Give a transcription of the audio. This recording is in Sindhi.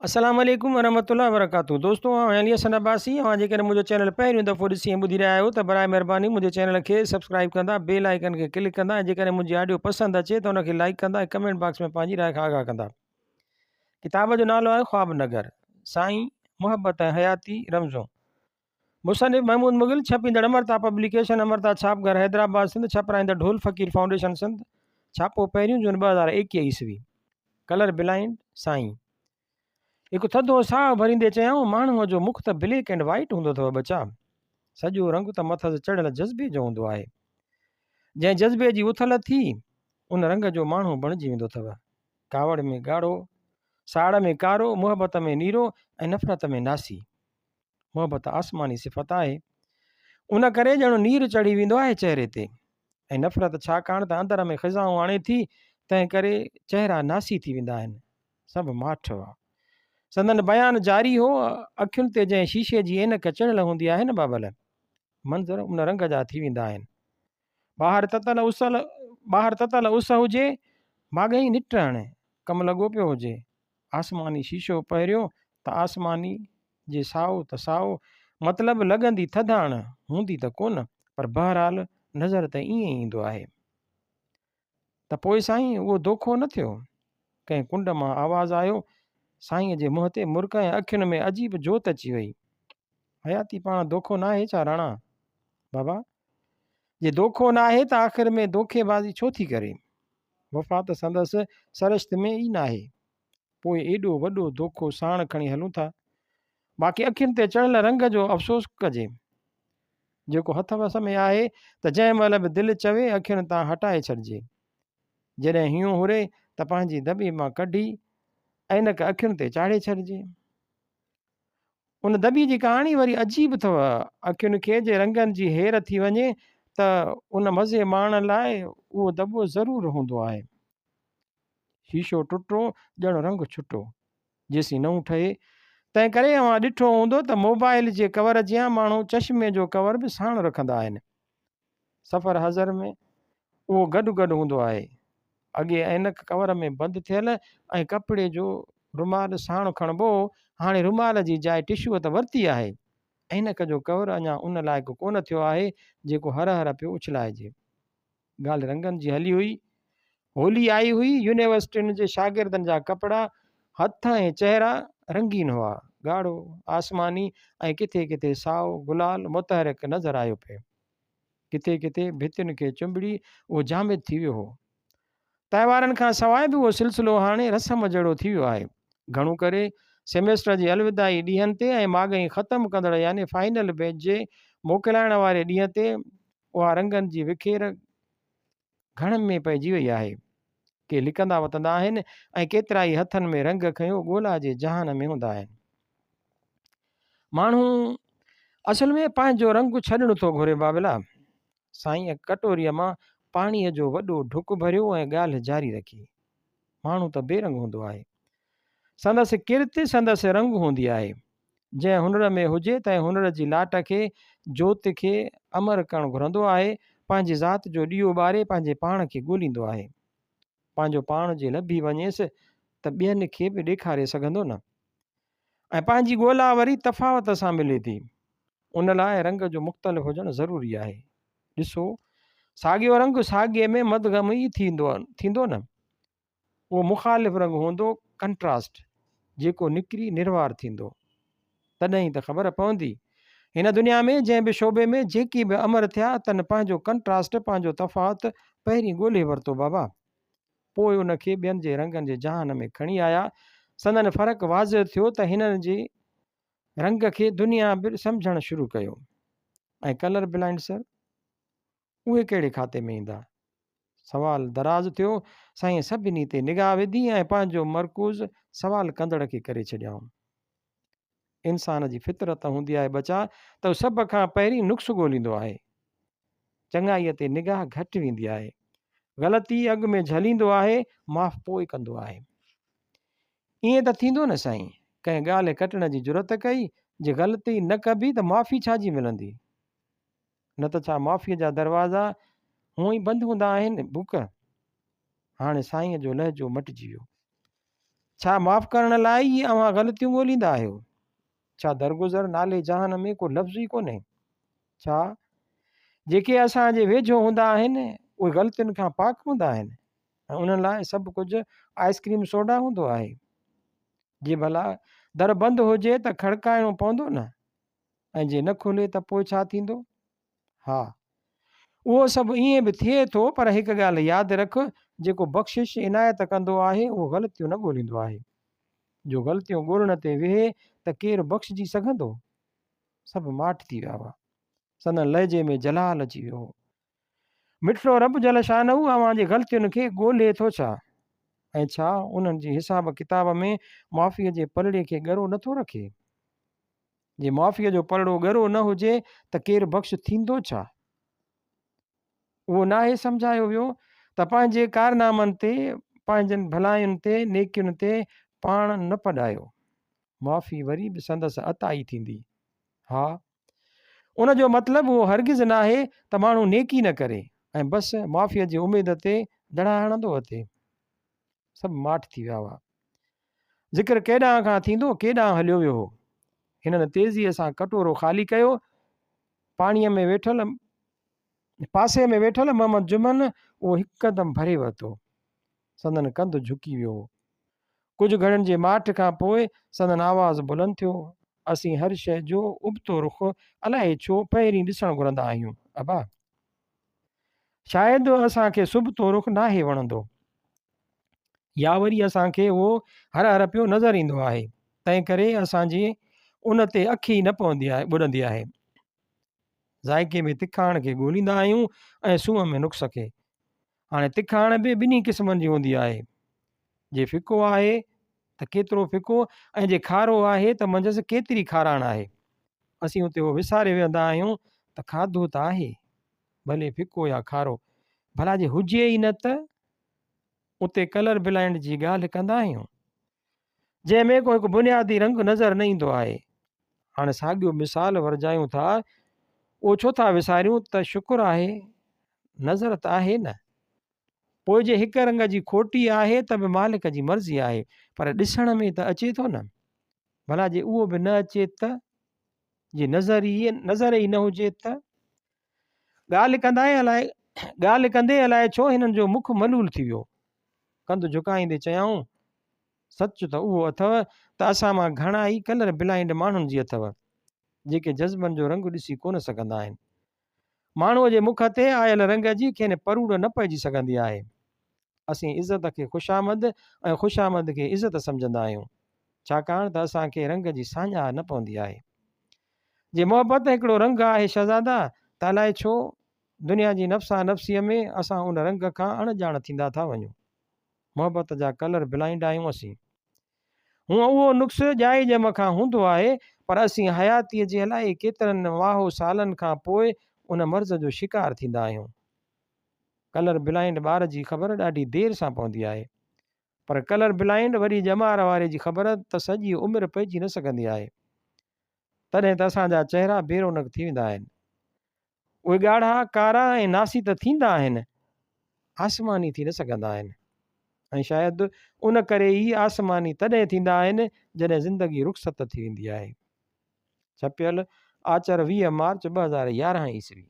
السلام عليڪم ورحمة الله وبرڪاته دوستو آئون علي حسن عباسي اوهان جيڪڏهن منهنجو چينل پهريون دفعو ڏسي ۽ ٻڌي رهيا آهيو ته برائي مهرباني منهنجي چينل کي سبسڪرائب ڪندا بيل آئيڪن کي ڪلڪ ڪندا ۽ جيڪڏهن منهنجي آڊيو پسند اچي ته ان کي لائيڪ ڪندا ۽ ڪمينٽ باڪس ۾ پنهنجي راء کان آگاهه ڪندا ڪتاب جو نالو آهي خواب نگر سائين محبت ۽ حياتي رمزون مصنف محمود مغل ڇپيندڙ امرتا پبليڪيشن امرتا ڇاپ گهر حيدرآباد سنڌ ڇپرائيندڙ ڍول فقير فائونڊيشن سنڌ ڇاپو پهريون جون 2021 عيسوي ڪلر بلائنڊ سائين. هڪ ٿڌو ساهه ڀريندي چيائون، ماڻهوء جو مک ته بليڪ اينڊ وائيٽ هوندو اٿئو ٻچا. سڄو رنگ ته مٿس چڙهيل جذبي جو هوندو آهي. جنهن جذبي جي اٿل ٿي، ان رنگ جو ماڻهو بڻجي ويندو اٿئو. ڪاوڙ ۾ ڳاڙهو، ساڙ ۾ ڪارو، محبت ۾ نيرو ۽ نفرت ۾ ناسي. محبت آسماني صفت آهي. ان ڪري ڄڻ نير چڙهي ويندو آهي چهري تي ۽ نفرت ڇاڪاڻ ته اندر ۾ خزائون آڻي ٿي، تنهن ڪري چهرا ناسي ٿي ويندا آهن. سڀ ماٺ هئا. سندن بيان جاري هو. اکين تي جنهن شيشي جي عينڪ چڙهيل هوندي آهي نه بابل، منظر ان رنگ جا ٿي ويندا آهن. ٻاهر تتل اس ٻاهر تتل اس هجي، ماڳهين نٽ هڻي، ڪم لڳو پيو هجي. آسماني شيشو پهريو ته آسماني، جي سائو ته سائو، مطلب لڳندي ٿڌاڻ هوندي ته ڪونه، پر بهرحال نظر ته ائين ئي ايندو آهي. ته پوء سائين اهو دوکو نه ٿيو؟ ڪنهن ڪنڊ مان آواز آيو. سائينء جي منهن تي مرڪ ۽ اکين ۾ عجيب جوت اچي وئي. حياتي پاڻ دوکو ناهي ڇا راڻا؟ بابا! جي دوکو ناهي ته آخر ۾ دوکي بازي ڇو ٿي ڪري؟ وفا ته سندس سرشت ۾ ئي ناهي. پوء ايڏو وڏو دوکو ساڻ کڻي هلون ٿا. باقي اکين تي چڙهيل رنگ جو افسوس ڪجي. جيڪو هٿ وس ۾ آهي ته جنهن مهل به دل چوي اکين تان هٽائي ڇڏجي. جڏهن هينئون هري ته پنهنجي دٻي مان ڪڍي عينڪ اکين تي چاڙهي ڇڏجي. ان دٻي جي ڪهاڻي وري عجيب اٿو. اکين کي جي رنگن جي هير ٿي وڃي ته ان مزي ماڻڻ لاء اهو دٻو ضرور هوندو آهي. شيشو ٽٽو ڄڻ رنگ ڇٽو. جيسين نئون ٺهي. تنهن ڪري اوهان ڏٺو هوندو ته موبائل جي ڪور جيان ماڻهو چشمي جو ڪور به ساڻ رکندا آهن. سفر حضر ۾ اهو گڏ گڏ هوندو آهي. اڳي عينڪ ڪور ۾ بند ٿيل ۽ ڪپڙي جو رومال ساڻ کڻبو هو، هاڻي رومال جي جاء ٽشوء ته ورتي آهي. عينڪ جو ڪور اڃا ان لائق ڪونه ٿيو آهي، جيڪو هر هر پيو اڇلائجي. ڳالهه رنگن جي هلي هئي. هولي آئي هئي، يونيورسٽين جي شاگردن جا ڪپڙا، هٿ ۽ چهرا رنگين هئا. ڳاڙهو، آسماني ۽ ڪٿي ڪٿي سائو گلال متحرڪ نظر آيو پئي. ڪٿي ڪٿي ڀتين کي چنبڙي اهو جامد ٿي ويو هو. تهوارن کان سواء به اهو سلسلو هاڻي رسم جهڙو ٿي ويو آهي. گهڻو ڪري سيمسٽر جي الوداعي ڏينهن تي ۽ ماڳهين ختم ڪندڙ يعني فائنل بيچ جي موڪلائڻ واري ڏينهن تي اها رنگن جي وکير گهڻن ۾ پئجي وئي آهي. ڪي لڪندا وتندا آهن ۽ ڪيترائي هٿن ۾ رنگ کنيو ڳولا جي جهان ۾ هوندا آهن. ماڻهو اصل ۾ پنهنجو رنگ ڇڏڻ ٿو گهري بابلا. سائينء ڪٽوريء مان پاڻيء جو وڏو ڍڪ ڀريو ۽ ڳالهه جاري رکي. ماڻهو ته بي رنگ هوندو آهي. سندس ڪرت سندس رنگ هوندي آهي. جنهن هنر ۾ هجي تنهن هنر جي لاٽ کي، جوت کي، امر ڪرڻ گهرندو آهي. پنهنجي ذات جو ڏيئو ٻاري پنهنجي پاڻ کي ڳوليندو آهي. پنهنجو پاڻ جي لڀي وڃيس ته ٻين کي به ڏيکاري سگهندو نه. ۽ پنهنجي ڳولا وري تفاوت سان ملي ٿي. ان لاء رنگ جو مختلف هجڻ ضروري آهي. ڏسو، ساڳيو رنگ ساڳئي ۾ مدغم ئي ٿيندو نه. اهو مخالف رنگ هوندو، Contrast، جيڪو نڪري نروار ٿيندو. تڏهن ئي ته خبر پوندي. هن دنيا ۾ جنهن به شعبي ۾ جيڪي به امر ٿيا، تن پنهنجو ڪنٽراسٽ، پنهنجو تفاوت پهرين ڳولهي ورتو بابا. پوء ان کي ٻين جي رنگن جي جهان ۾ کڻي آيا. سندن فرق واضح ٿيو ته هنن جي رنگ کي دنيا به سمجهڻ شروع ڪيو. ۽ ڪلر بلائنڊ سر؟ اهي ڪهڙي کاتي ۾ ايندا؟ سوال دراز ٿيو. سائين سڀني تي نگاهه وڌي ۽ پنهنجو مرڪوز سوال ڪندڙ کي ڪري ڇڏيائون. انسان جي فطرت هوندي آهي ٻچا ته هو سڀ کان پهرين نقص ڳوليندو آهي. چڱائيء تي نگاهه گهٽ ويندي آهي. غلطي اڳ ۾ جهليندو آهي، معاف پوء ڪندو آهي. ائين ته ٿيندو نه سائين. ڪنهن ڳالهه ڪٽڻ جي جرئت ڪئي، جي غلطي نه ڪبي ته معافي ڇا جي ملندي؟ نه ته ڇا معافيء جا دروازا هونء ئي بند هوندا آهن بوڪ؟ هاڻي سائينء جو لهجو مٽجي ويو. ڇا معاف ڪرڻ لاء ئي اوهان غلطيون ڳوليندا آهيو؟ ڇا درگذر نالي جهان ۾ ڪو لفظ ئي ڪونهي؟ ڇا جيڪي اسان جي ويجهو هوندا آهن، اهي غلطين کان پاڪ هوندا آهن ۽ انهن لاء سڀ ڪجهه آئس ڪريم سوڊا هوندو آهي؟ جي ڀلا در بند هجي ته کڙڪائڻو پوندو نه؟ ۽ جي نه کلي ته پوء ڇا ٿيندو؟ ها، اهو سڀ ائين به ٿئي ٿو پر هڪ ڳالهه ياد رک، جيڪو بخشش عنايت ڪندو آهي اهو غلطيون نه ڳوليندو آهي. جو غلطيون ڳولڻ تي ويهي ته ڪير بخشجي سگهندو؟ سڀ ماٺ ٿي ويا هئا. سندن لهجي ۾ جلال اچي ويو هو. مٺڙو رب جل شانه اوهان جي غلطين کي ڳولي ٿو ڇا؟ ۽ ڇا انهن جي حساب ڪتاب ۾ معافيء جي پلڙي کي ڳرو نٿو رکي؟ جي معافيء جو پلڙو ڳرو نه هجي ته ڪير بخش ٿيندو ڇا؟ اهو ناهي سمجهايو ويو ته پنهنجي ڪارنامن تي، پنهنجن ڀلاين تي، نيڪين تي پاڻ نه پڏايو. معافي وري به سندس عطا ئي ٿيندي. ها! ان جو مطلب اهو هرگز ناهي ته ماڻهو نيڪي نه ڪري ۽ بس معافيء جي اميد تي دڙا هڻندو اٿي. سڀ ماٺ ٿي ويا هئا. ذڪر ڪيڏانهن کان ٿيندو ڪيڏانهن هليو ويو هو. هنن تيزيء سان ڪٽورو خالي ڪيو. پاڻيء ۾ ويٺل پاسي ۾ ويٺل محمد جمن اهو هڪدم ڀري ورتو. سندن ڪنڌ جهڪي ويو هو. ڪجهه گهڙين جي ماٺ کان پوء سندن آواز بلند ٿيو، اسين هر شيء جو ابتو رخ الائي ڇو پهرين ڏسڻ گهرندا آهيون، ابا! شايد اسان کي سبتو رخ ناهي وڻندو يا وري اسان کي اهو هر هر پيو نظر ايندو آهي، تنهن ڪري اسان جي ان تي اک ئي نه پوندي آهي، ٻڏندي آهي. ذائقي ۾ تکاڻ کي ڳوليندا آهيون ۽ سونهن ۾ نقص کي. هاڻي تکاڻ به ٻنهي قسمن جي هوندي آهي. جي ڦڪو آهي ته ڪيترو ڦڪو ۽ جي کارو آهي ته منجهس ڪيتري کاراڻ آهي. اسين اتي اهو وساري ويهندا آهيون ته کاڌو ته آهي، ڀلي ڦڪو يا کارو. ڀلا جي هجي ئي نه ته؟ اتي ڪلر بلائنڊ جي ڳالهه ڪندا آهيون، جنهن ۾ ڪو هڪ بنيادي رنگ نظر نه ايندو آهي. هاڻي ساڳيو مثال ورجايون ٿا، اهو ڇو ٿا وساريون ته شڪر آهي نظر ته آهي نه. پوء جي هڪ رنگ جي کوٽي آهي ته به مالڪ جي مرضي آهي، پر ڏسڻ ۾ ته اچي ٿو نه. ڀلا جي اهو به نه اچي ته؟ جي نظر ئي نظر ئي نه هجي ته؟ ڳالهه ڪندائي الائي ڳالهه ڪندي الائي ڇو هنن جو مک ملول ٿي ويو. ڪنڌ جهڪائيندي چيائون، سچ ته اهو اٿئو ته اسان مان گهڻا ئي ڪلر بلائنڊ ماڻهن جي اٿئو، جيڪي جذبن جو رنگ ڏسي ڪونه سگهندا آهن. ماڻهوء جي مک تي آيل رنگ جي کين پروڙ نه پئجي سگهندي آهي. اسين عزت کي خوشامد ۽ خوشامد کي عزت سمجهندا آهيون، ڇاڪاڻ ته اسان کي رنگ جي ساڃاهه نه پوندي آهي. جي محبت هڪڙو رنگ آهي شهزادا، ته الائي ڇو دنيا جي نفسا نفسيء ۾ اسان ان رنگ کان اڻ ڄاڻ ٿيندا ٿا وڃون. محبت جا ڪلر بلائنڊ آهيون اسين. هونء اهو نقص ڄائي ڄم کان هوندو آهي، پر اسين حياتيء جي الائي ڪيترن واهو سالن کان پوء ان مرض جو شڪار ٿيندا آهيون. ڪلر بلائنڊ ٻار جي خبر ڏاڍي دير سان پوندي آهي، پر ڪلر بلائنڊ وڏي ڄمار واري جي خبر ته سڄي عمر پئجي نه سگهندي آهي. تڏهن ته اسان جا چهرا بي رونق ٿي ويندا آهن. اهي ڳاڙها، ڪارا ۽ ناسي ته ٿيندا آهن، آسماني ٿي نه سگهندا آهن ۽ شايد ان ڪري ئي آسماني تڏهن ٿيندا آهن جڏهن زندگي رخصت ٿي ويندي آهي. ڇپيل، آچر 20 مارچ 2011 عيسوي.